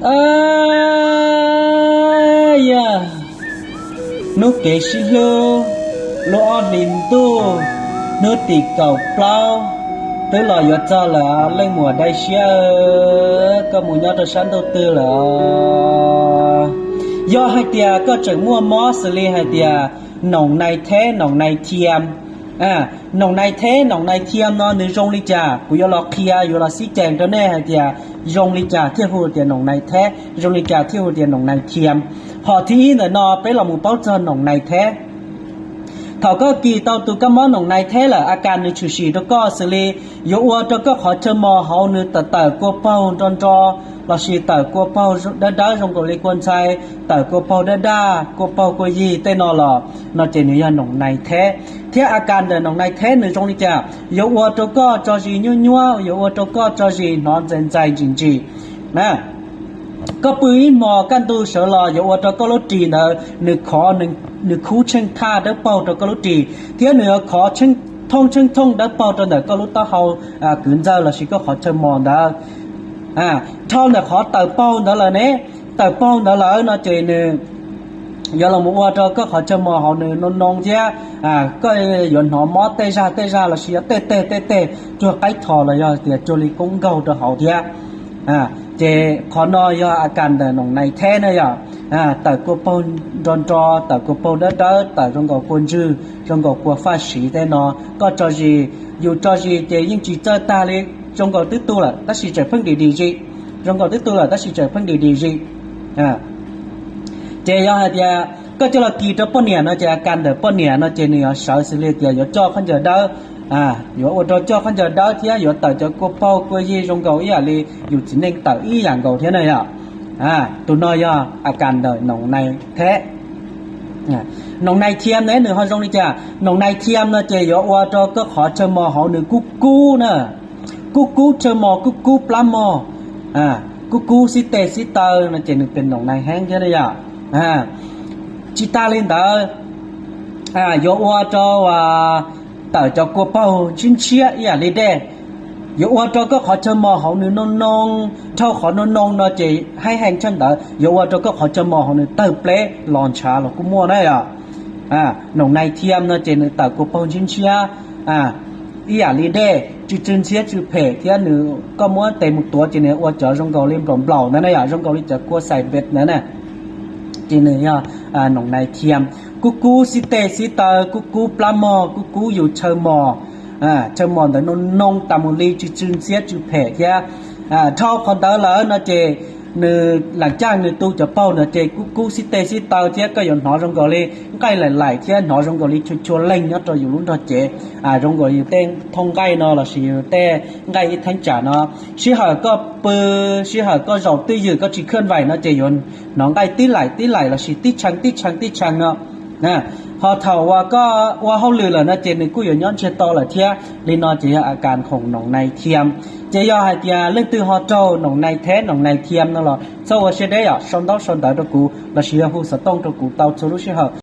A, yog hnub kev sib hlub, lub ob hlis ntuj, hnub tim kaum plaub, twb los yuav txog lawm leej muam dai siab, koj mus nyob rau sab ntuj twg lawm? Yog hais tias koj tseem muaj mob xws li hais tias Noom Nai Theb, Noom Nai Thiam, Noom Nai Theb, Noom Nai Thiam no nws zoo li cas, kuv yuav los qhia, yuav los xib cees rau nej hais tias zoo li cas thiaj hu tias Noom Nai Theb, zoo li cas thiaj hu tias Noom Nai Thiam. Hom thib ib ntawm no peb los mus paub txog Noom Nai Theb. Thaum koj kis tau tus kab mob Noom Nai Theb lawm, a kas nws tshwm sim rau koj xws li yuav ua rau koj qhov chaw mos hauv nws tawm tawm kua paug nro nro, lossis tawm kua paug dawb dawb zoo nkaus li kua ntxhai, tawm kua paug daj daj, kua paug kua yig tej no los no ces nws yog Noom Nai Theb. Thiab a kas ntawm Noom Nai Theb nws zoo li cas, yuav ua rau koj tso zis nyuab nyuab, yuav ua rau koj tso zis hnov ntxais ntxais ntsim ntsim. Koj pw ib hmos kaj ntug sawv los yuav ua rau koj lub ris ntawd nws khov, nws khub tsheej thaj dawb paug rau koj lub ris, thiab nws yuav khov thooj tsheej thooj dawb paug rau ntawm koj lub taub hau kwv ntxawg lossis koj qhov chaw mos ntawd. Dhau ntawm qhov tawm paug ntawd lawm ne, tawm paug ntawd lawm no ces nws yuav los ua rau koj qhov chaw mos hauv nws noo noo thiab koj yuav hnov mob tej zag tej zag lossis yog tej teg tej teg cuag qaib thos los yog tias cuag li koob nkaug rau hauv thiab. Ces qhov no yog a kas ntawm Noom Nai Theb na yom. Tawm kua paug nro nro, tawm kua paug dawb dawb, tawm zoo nkaus kua ntswg, zoo nkaus kua faj siv tej no, koj tso zis, yus tso zis ces yeej tsis txawj tag li, zoo nkaus twb tu lawm tab sis tseem pheej dim dim zis, zoo nkaus twb tu lawm tab sis tseem pheej dim dim zis. Ces yog hais tias koj coj los kis rau poj niam no ces a kas ntawm poj niam no ces nws yuav sawv xws li tias yuav coj khaub ncaws dawb, yuav ua rau coj khaub ncaws dawb thiab yuav tawm cov kua paug kua yig zoo nkaus ib yam li yus txiv neej tawm ib yam nkaus thiab na yom. Tus no yog a kas ntawm Noom Nai Theb. Noom Nai Thiam ne nws ho zoo li cas? Noom Nai Thiam no ces yuav ua rau koj qhov chaw mos hauv nws kub kub na, kub kub chaw mos, kub kub plab mog, kub kub xib teg xib taw no ces nws pem Noom Nai heev thiab na yom. Tsis tas li ntawd, yuav ua rau tawm cov kua paug ntshiab ntshiab ib yam li dej, yuav ua rau koj qhov chaw mos hauv nws noo noo, dhau qhov noo noo no ces haib heev tshaj ntawd yuav ua rau koj qhov chaw mos hauv nws tawg pleb los ntshav los kuj muaj na yom. Noom Nai Thiam no ces nws tawm kua paug ntshiab ntshiab ib yam li dej, tsw tsw ntxhiab tsw phem thiab nws, koj muab tes mus tuav ces nws ua cov zoo nkaus li nplaum nplaum ntawd na yom, zoo nkaus li cov kua xais npet ntawd na. Ces nws yog Noom Nai Thiam, kub kub xib teg xib taw, kub kub plab mog, kub kub yus chaw mos, chaw mos ntawd noo noo tas mus li, tsw tsw ntxhiab tsw phem thiab. Dhau qhov ntawd lawm no ces nws lam caj nws tu cov paug ntawd ces kub kub xib teg xib taw thiab koj yuav hnov zoo nkaus li nqaij laim laim thiab hnov zoo nkaus li chua chua leeg nyob rau yus lub nrog cev, zoo nkaus yus tej thooj nqaij no lossis yus tej nqaij ib theeb tsam no. Sij hawm koj pw, sij hawm koj zaum twj ywm koj tsis khwj vais no ces yuav hnov nqaij tib laim tib laim lossis tib tshee tib tshee tib tshee no. Ho thaum uas koj ua hauj lwm lawm no ces nws kuj yuav nyob ntsiag to lawm thiab. Li no ces yog a kas khoom Noom Nai Thiam. Ces yog hais tias leej twg ho raug Noom Nai Theb, Noom Nai Thiam no los txhob ua siab deb yom, sau ntaub sau ntawv rau kuv lossis yog hu xov tooj rau kuv tau txhua lub sij hawm.